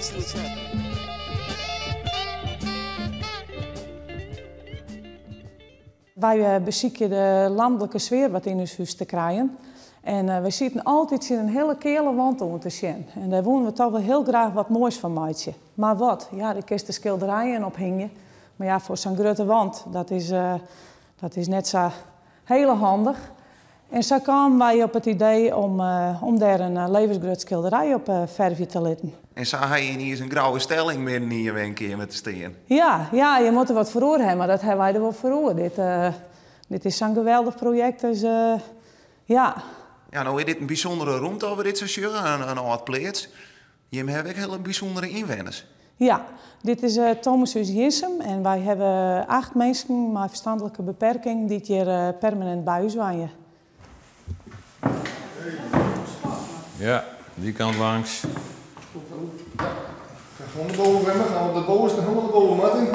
let's see what's happening. Wy besykje de lanlike sfear wat yn ús hús te krijen. En wy sieten altyd tsjin in hiele keale wand oan te sjen. En dêr woene we toch wol hiel graach wat moais fan meitsje. Mar wat? Ja, dêr kinst de skilderijen op hingje. Mar ja, foar sa'n grutte wand, dat is, dat is net sa hiele handich. En sa kamen wy op it idee om, om dêr in levensgrut skilderij op fervje te litten. En sa ha je yniens in grouwe stelling midden yn je wenkeamer te stean. Ja, ja, je moatte wat foar oer ha, mar dat ha wy der wol foar oer. Dit, dit is sa'n geweldich projekt, dus ja. Ja, no is dit in bysûndere rûmte as we dit sa sjogge, in âld pleats. Jimme hawwe ek hiele bysûndere ynwenners. Ja, dit is it Thomashûs Jirnsum en wy hawwe acht minsken mei ferstanlike beperking dy't hjir permanint by ús wenje. Ja, dy kant langs. Ga gewoon naar boven zwemmen. Gaan we op de bovenste helemaal naar boven, Martin.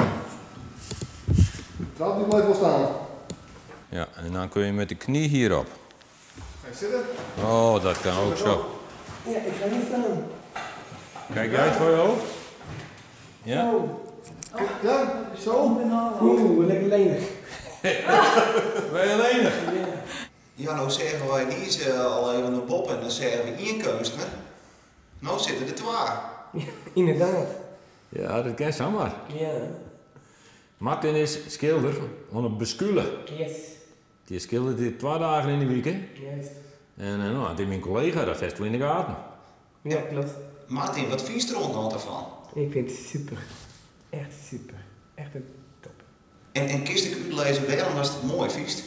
De trap die blijft wel staan. Ja, en dan kun je met de knie hierop. Ga je zitten? Oh, dat kan ook zo. Ja, ik ga niet staan. Kijk jij het voor je hoofd? Ja? Zo. Ja, zo. Oeh, lekker lenig. Ben je lenig? Ja, no seagen wy niis al even nei boppe en dan seagen we ien keunstner. No sitte der twa. Ynderdaad. Ja, dat kin samar. Ja. Martin is skilder oan 'e Beskule. Yes. Dy skilderet hjir twa dagen yn 'e wike. Juist. En no, it is myn kollega, dat hast wol yn 'e gaten. Ja, klopt. Martin, wat fynst der oant no ta fan? Ik fyn it super. Echt super. Echt in top. En, en kinst ek útlizze wêrom datst it moai fynst?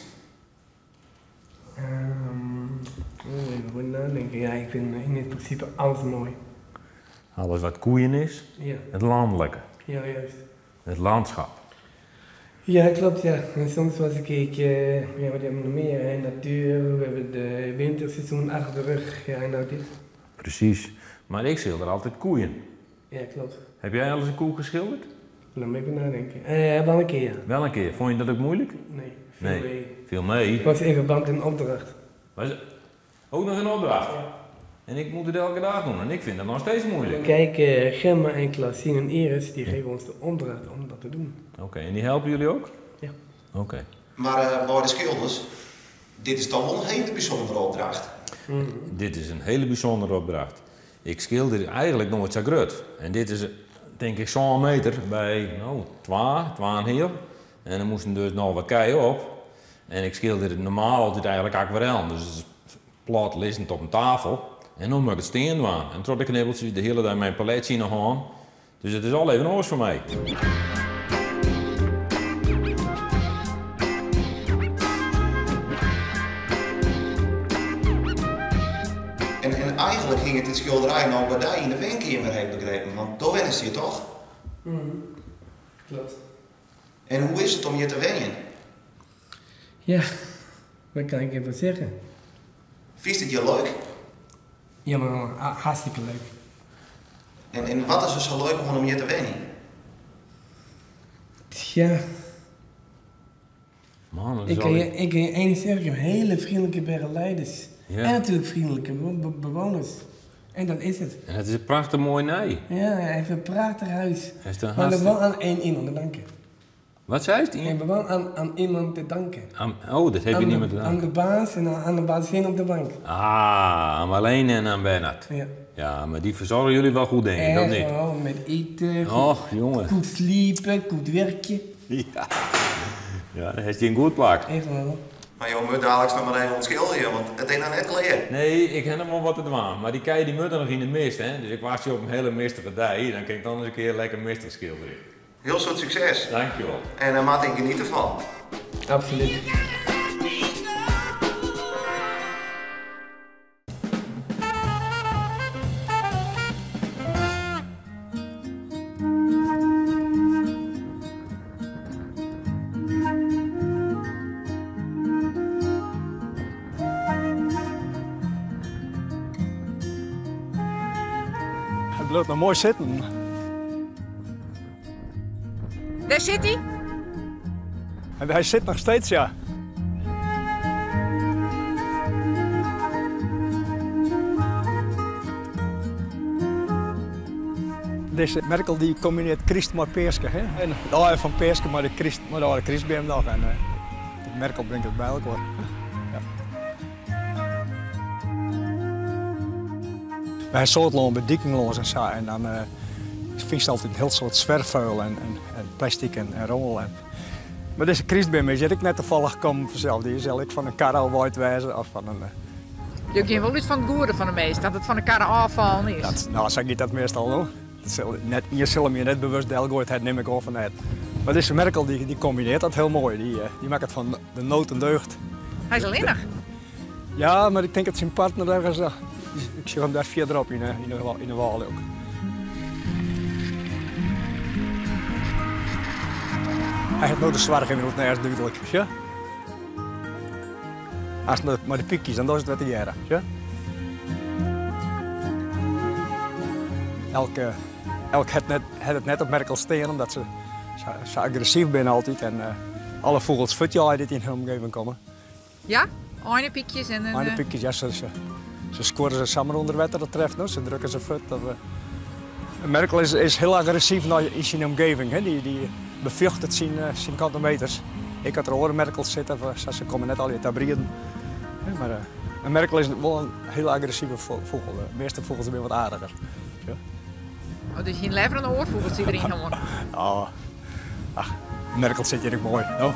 Um, oh, even goed nadenken. Ja, ik vind in het principe alles mooi. Alles wat koeien is, Ja. it lanlike, Ja, juist. it lânskip. Ja, klopt, ja. En soms was ik, ik ja, wat hebben we nog meer? Hè? Natuur, we hebben de winterseizoen achter de rug. Ja, en nou dit. Presys. Mar ik skilder altyd koeien. Ja, klopt. Haw jy alris in koe skildere? Laat me even nadenken. Wel in kear, ja. Wel in kear. Fûn je dat ek muoilik? Nee, viel Nee. mee. Viel mee. Was in verband een opdracht. Was ook noch in opdracht? En ik moat it elke dag dwaan en ik fyn dat noch steeds muoilik. Kijk, Gemma en Klasien en Iris, die geven ons de opdracht om dat te doen. Oké, en dy helpe jilly ek? Ja. Oké. Mar beide skilders, dit is toch wol in hiele bysûndere opdracht? Dit is in hiele bysûndere opdracht. Ik skilder eigentlik noait sa grut. En dit is tink ik sân meter by no, twa, twa en heal. En der moasten dus noch wat kij op. En ik skilder normaal altyd eigentlik akwarellen. Dus it is plat lizzend op in tafel. En no moat ik it steand dwaan. En troch de knibbeltsjes de hiele dei mei in paletsje yn 'e hân. Dus it is al even oars foar my. En, en eigentlik hinget dit skilderij no by dy yn de wenkeamer, ha ik begrepen, want do wennest hjir toch? Klopt. En hoe is it om hjir te wenjen? Ja, wat kan ik ervan zeggen? Fynst it hjir leuk? Ja, maar hartstikke leuk. En, en wat is der sa leuk oan om hjir te wenjen? Tja, Man, dat is ik kan al... je, ik kan je één ding zeggen, ik heb hele vriendelijke begeleiders. Ja. En natuurlijk vriendelijke bewoners. En dat is het. En it is in prachtich moai nij. Ja, hij heeft een prachtig huis. Is het een Maar dat hartstikke- wel aan één iemand te danken. Wat seist? Ik heb wel aan iemand te danken. Oh, dat ha je Aan niemand de, te aan danken. de baas en aan de bazin op de bank. Ah, aan Marlene en aan Bernard. Ja. Ja, mar dy fersoargje jullie wol goed, tink ik, of Echt net? wel, met eten, goed, Och, jonge. goed sliepen, goed werken. Ja, ja dan hast dy in goed plak. Echt wel. Mar jo moatte daliks noch mar even oan it skilderjen, want it is noch net klear. Nee, ik ha noch wol wat te dwaan. Mar dy kij dy moatte noch yn de mist, hè. Dus ik wachtsje op in hiele mistige dei, dan kin ik dan ris in kear lekker mistich skilderje. Hiel soad sukses. Dankjewol. En uh, Martin, geniet derfan. Absoluut. Hy bliuwt noch moai sitten. Dêr sit hy. En hy sit noch steeds, ja. Dizze Merkel dy kombinearret kryst mei Peaske. Hè? En de dei fan Peaske mei de kryst, mei de âlde krystbeam noch. En de Merkel bringt it by elkoar. Ja. Wy ha in soad lân by diken lâns en sa. En dan fynst altyd in hiel soad swerfvuil en plastic en rommel. En mar dizze krystbeam is hjir ek net tafallich kommen fansels. Dy sil ek fan in karre ôfwaaid wêze of fan in. Jo gean wol út fan it goede fan de minsk, dat it fan de karre ôffallen is. Dat, no, sa giet dat meastal no. Dat sil net, ien sil him hjir net bewust delgoaid ha, nim ik oan fan net. Mar dizze Merkel dy, dy kombinearret dat hiel moai. Dy, dy makket fan de nood in deugd. Hy is allinnich. Ja, mar ik tink dat syn partner ergens, ik sjoch him dêr fierderop yn de wâl ook. Hy hat no de soarch yn it nêst dúdlik, sjoch. As mei de pykjes, dan dogge se it wer tegearre, sjoch. Elk, elk hat net, hat it net op Merkel stean, omdat se sa, sa agressyf binne altyd en alle fûgels fuortjeie dy't yn hun omgeving komme. Ja, einepykjes en... Einepykjes, ja, se, se, se skuorre se samar ûnder wetter, dat treft no. Se drukke se fuort. Of, Merkel is, is hiel agressyf nei, yn syn omgeving. Hè. Dy, dy befjochtet syn, syn kante meters. Ek as der oare Merkels sitte, sa, se komme net allegear ta brieden. Hè, mar in Merkel is wol in hiel agressive fûgel. De measte fûgels binne wat aardiger. Ja. Oh, dus hiene leaver in oar fûgeltsje deryn hân? Ja, ach, Merkel sit hjir ek moai, no.